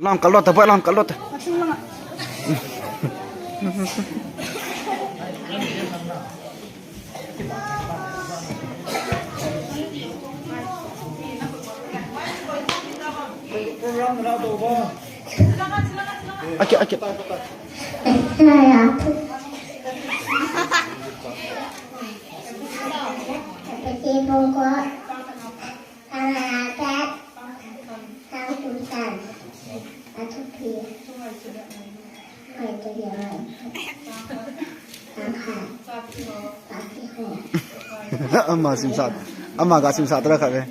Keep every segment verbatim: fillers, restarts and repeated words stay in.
Lam kalot ta, boy, lam kalot ta. Aki, aki. Ama simsa, ama ga simsa tara kha ve.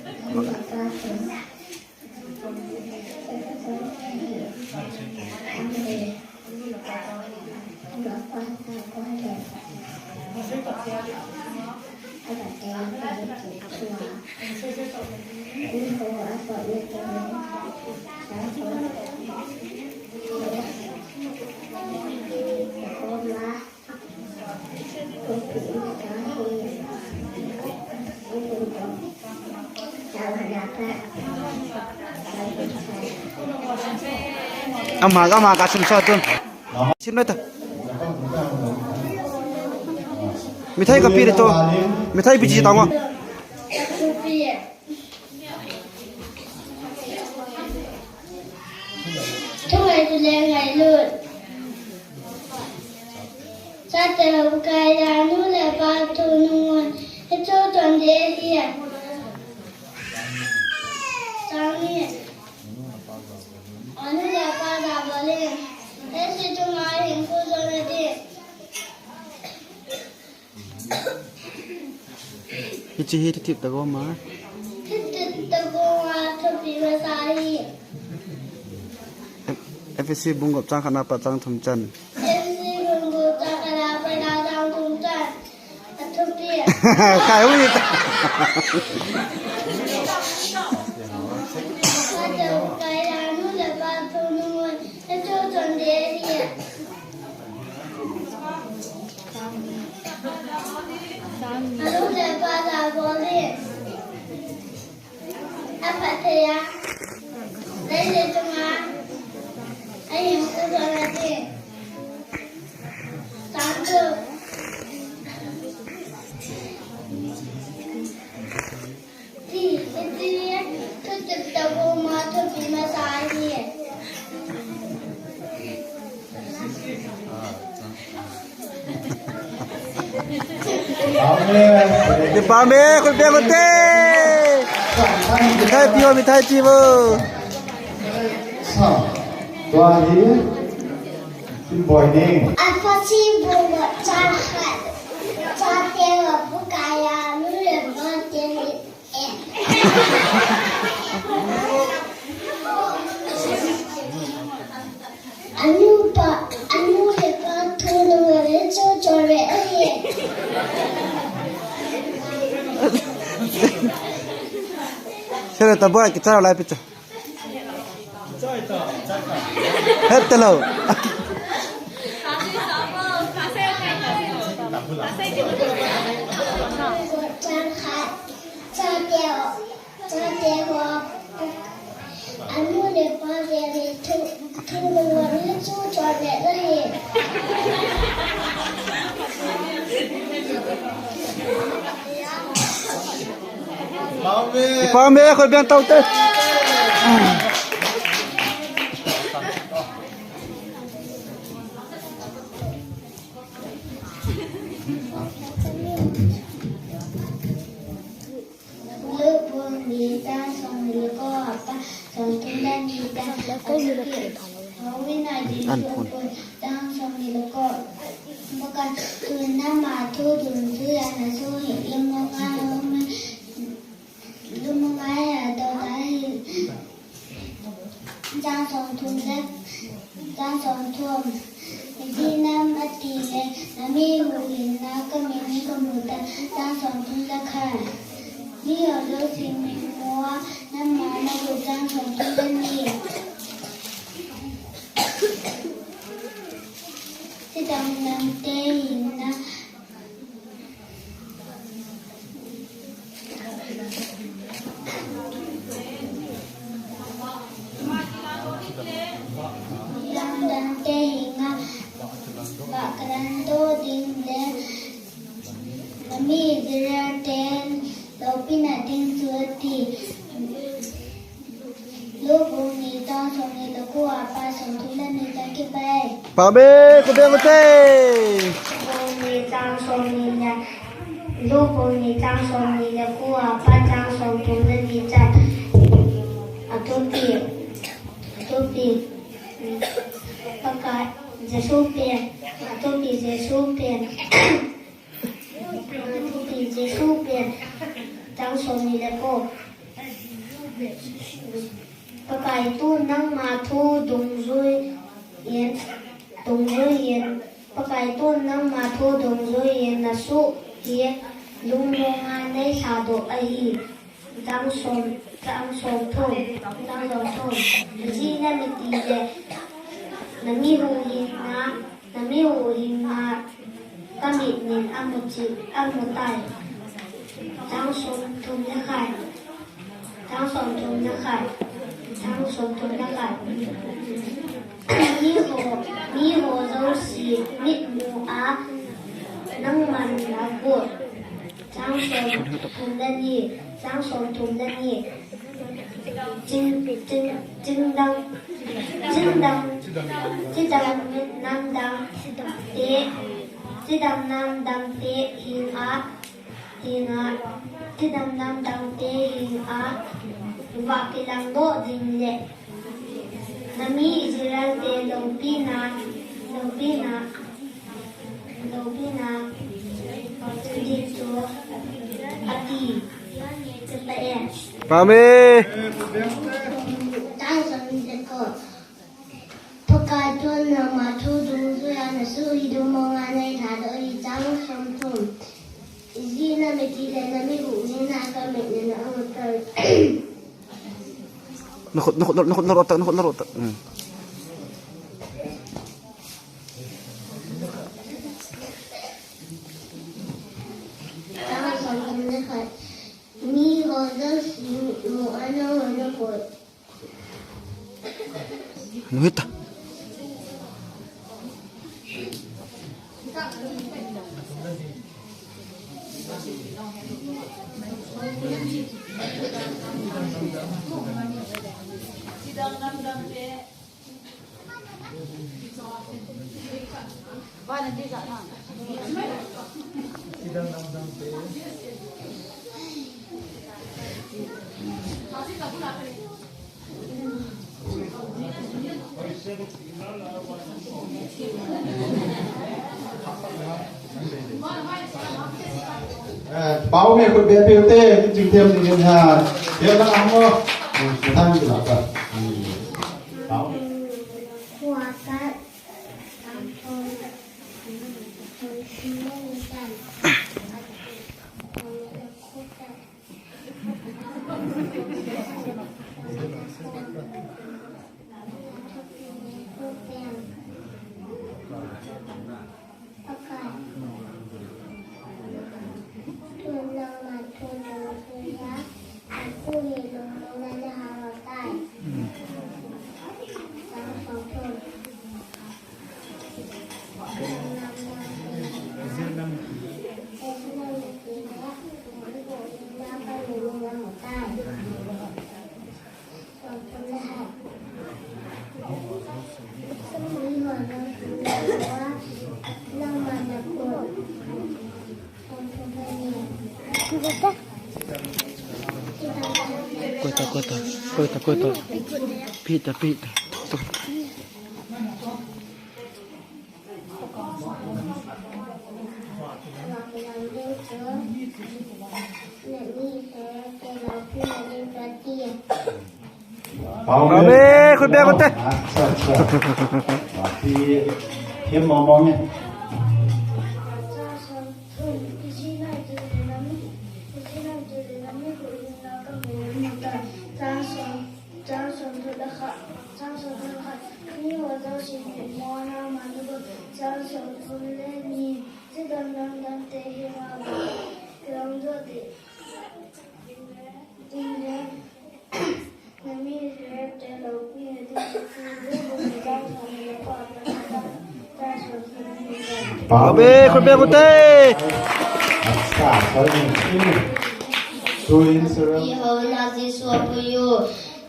Ama ga, ama ga simsa tun. Sim na ta. Mithai kapi le to. Mithai pi chi tangwa. Thungai tu le ngailut. Chate ho bukai la nu le pa thunung ngon. Hichu chonde hia. Chang ni. Anu le pa da bole. Hichu chunga hin khu chonde. Hiche hi thitip ta goma. Thitip ta goma thupi masa hi. F-, Efesi bung gup chang khatna pat chang thum chan. Efesi bung gup chang khatna pat chang thum chan. Athupi. Kai hui ta. Kai la nu le pa thunung ngon. Hichu chonde hia. Anu le pa da bole. Aphateya. Leile chunga. Ahin khu chonde. Santu. Kipah me, khut beng ute. Mithai pi o, mithai pi o. Sa, tua hi, Pi Boini. Efesi bung gup chang khat, chang te wa bukai la nu le pa te ni. Anu pa, anu le pa thunung ngon hichu chonde ahi. Sele ta boy, kicha lai picha. Hetalo. Chang khat, chang te wa. Anu le pa te ni thu, thunung ngon hichu chonde ahi. Kipah me, khut beng tau te. Luke bung li chang som ni le ko apat, som thum le ni chan. Athupi. Houin a Jesu apui, chang som ni le ko. Baka tun nama thu dun thu ya na su hi, lum ngai ho me, lum ngai a to ta hi. Chang som thum le, chang som thum. Mithi nam ati le, nami hu in na kamin kamu ta, chang som thum le khat. Mi ho jouse min mo a, nama na gu chang som thum le ni. Thidam lamte hinna. Kalanto ding le nami Israel ten loupina ding chu ati. Luke bung ni chang som ni le ko a pat som thum le ni chan. Kipa e. Pame, kute kute. Luke bung ni chang som ni le, Luke bung ni chang som ni le ko a pat chang som thum le ni chan. Atupi, atupi. Pakai, Jesu pen, atupi Jesu pen, atupi Jesu pen, chang som ni le ko. Pakai tun nangma thu dungjui in, dungjui in, Pakai tun nangma thu dungjui in nasuh hi lungmonga neilhadoh ahi. Chang som, chang som thum, chang som thum. Ijeh inem itile, nami huhhingna, nami huhhingna, kamit in amu cheh, amu tai. Chang som thum le khat. Chang som thum le khat. Chang som thum le khat. Miho, miho jouse mitmu a nangman nagot. Chang som thum le ni, chang som thum le ni. Ching, ching, chingdang, chingdang, chidang namdang te, chidang namdang te henga, henga, chidang namdang te henga, vah kilangdoh ding le nami Israel te loupina, loupina, loupina ding chu ati. Kipa e. Pame. Pakai tun nangma thu dungjui a nasuh hi lungmonga neilhadoh ahi. Chang som thum. Ijeh inem itile nami huhhingna kamit in amu tai. Nakhut, nakhut, nakhut, nakhut, nakhut, nakhut. Hmm. Miho jouse mitmu a nangman nagot. Nuhita. Eh, pau me khut be piu te, jing tem jing ha. Piu na ang mo. Eh, thang ji la ka. Hmm. Pau. Koita, koita, koita, koita. Pita, pita. Pau. Pau me, khut be, khut be. Acha, acha. Api, thiem mong mong e. Amen. Khut beng u te. Acha, sorry. Tuin sura. Jehovah Jesu apuiyu.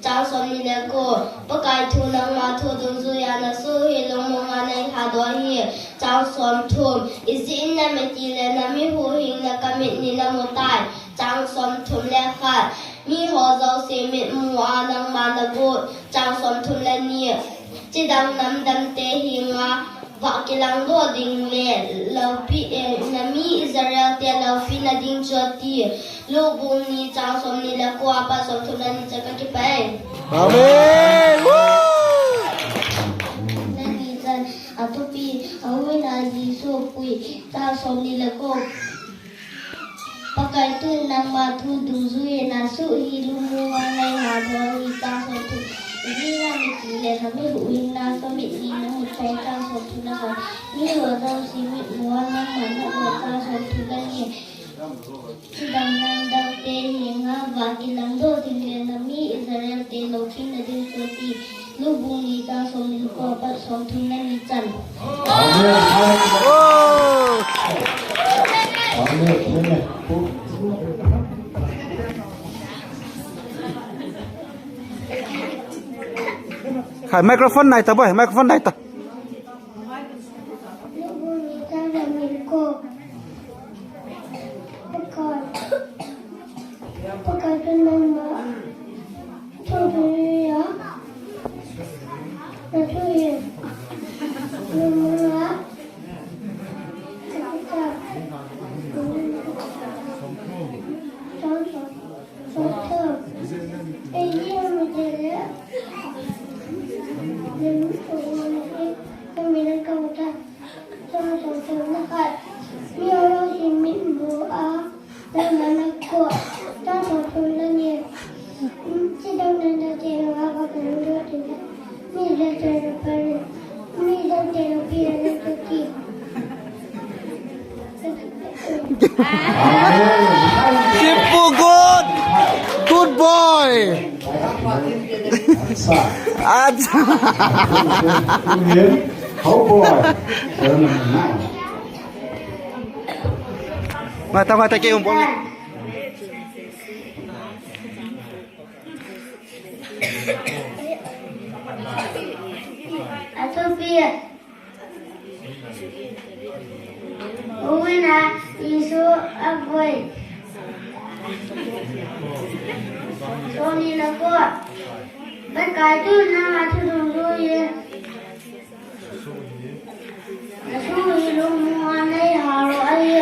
Chang som ni le ko. Pakai thu nangma thu dungjuiya nasuh hi lungmonga nei lhadoh ahi. Chang som thum. Ijeh inem itile namihuhhingna kamit in amutai. Chang som thum le khat. Miho jouse mitmua nangma nagot. Chang som thum le ni. Chidam namdam te henga vah kilangdoh ding le loupi, eh, nami Israel te loupina ding chu ati. Luke bung ni chang som ni le ko apat som thum le ni chan. Kakipah e. Amen. Woo! Nani chan athupi, Amen a Jesu apui, chang som ni le ko. Pakai thu nangma thu dungjuiya nasuh hi lungmonga nei lhadoh ahi. Chang som thum. Ijeh inem itile namihuhhingna kamit in amutai. Chang som thum le khat. Miho jouse mitmua nangma nagot. Chang som thum le ni. Chidam namdam te henga vah kilangdoh ding le nami Israel te loupina ding chu ati. Luke bung ni chang som ni le ko apat som thum le ni chan. Amen. Amen. Amen. Hai, microphone nai ta, boy, microphone nai ta. Luke bung ni chang som ni le ko. Pakai. Pakai thu nangma thu dungjuiya nasuh hi lungmonga. Chang som thum. Ijeh inem itile namihuhhingna kamit in amutai. Chang som thum le khat. Miho jouse mitmua nangma nagot. Chang som thum le ni. Chidam namdam te henga vah kilangdoh ding le nami Israel te loupina, nami Israel te loupina ding chu ati. Kipu, good. Good boy. Acha. Acha. How boy. Ngai ta, ngai ta, ke um bong. Athupi. Owen a Jesu apui. Som ni le ko. Pakai thu nangma thu dungjuiya nasuh hi lungmonga nei lhadoh ahi.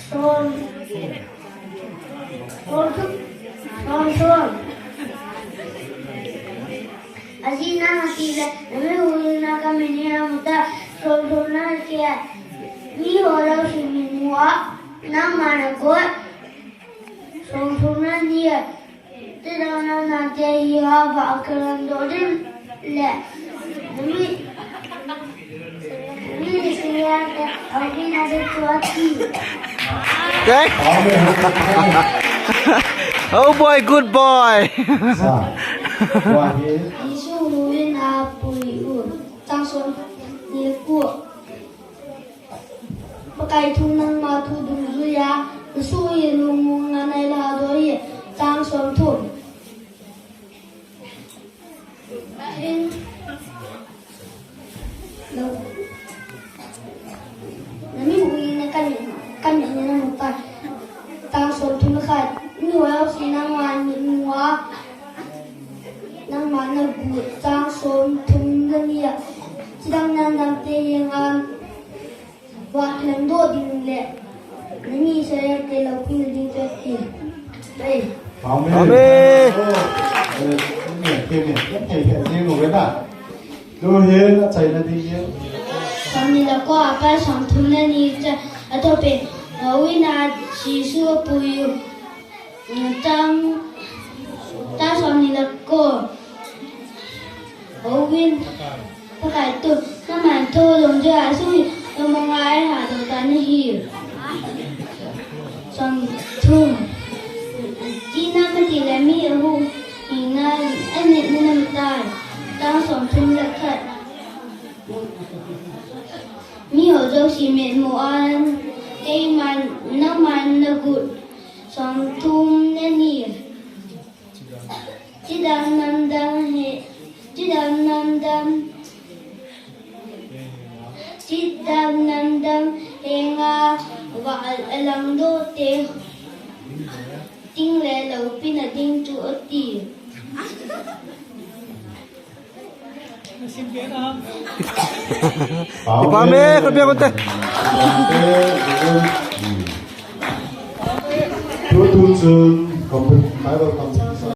Som. Som thum. Som thum. Ijeh inem itile namihuhhingna kamit in amutai. Som thum le khat. Miho jouse mitmua nangma nagot. Som thum le ni. Chidam namdam te henga vah kilangdoh ding le nami, nami Israel te loupina ding chu ati. Okay. Oh boy, good boy. Sa. Wa hi. Jesu Owen a apuiyu. Chang som ni le ko. Pakai thu nangma thu dungjuiya nasuh hi lungmonga nei lhadoh ahi. Chang som thum. Namihuhhingna kamit, kamit in amutai. Chang som thum le khat. Miho jouse nangma mitmua nangma nagot. Chang som thum le ni. Chidam namdam te henga vah kilangdoh ding le nami Israel te loupina ding chu ati. Amen. Amen. Amen. Amen. Amen. Amen. Amen. Amen. Som ni le ko apat som thum le ni chan. Athupi. Owen a Jesu apuiyu. Chang, chang som ni le ko. Owen, Pakai thu nangma thu dungjuiya nasuh hi lungmonga nei lhadoh tan ahi. Som thum. Ijeh inem itile namihuhhingna kamit in amutai. Chang som thum le khat. Mi ho jouse mitmu a, keiman, nangman nagot somthum nani. Chidam namdang he, chidam namdam, chidam namdam henga val alangdoh te, ting le loupina ding chu ati. Kipah e, khut beng ute. Tu tu chun, Bible competition.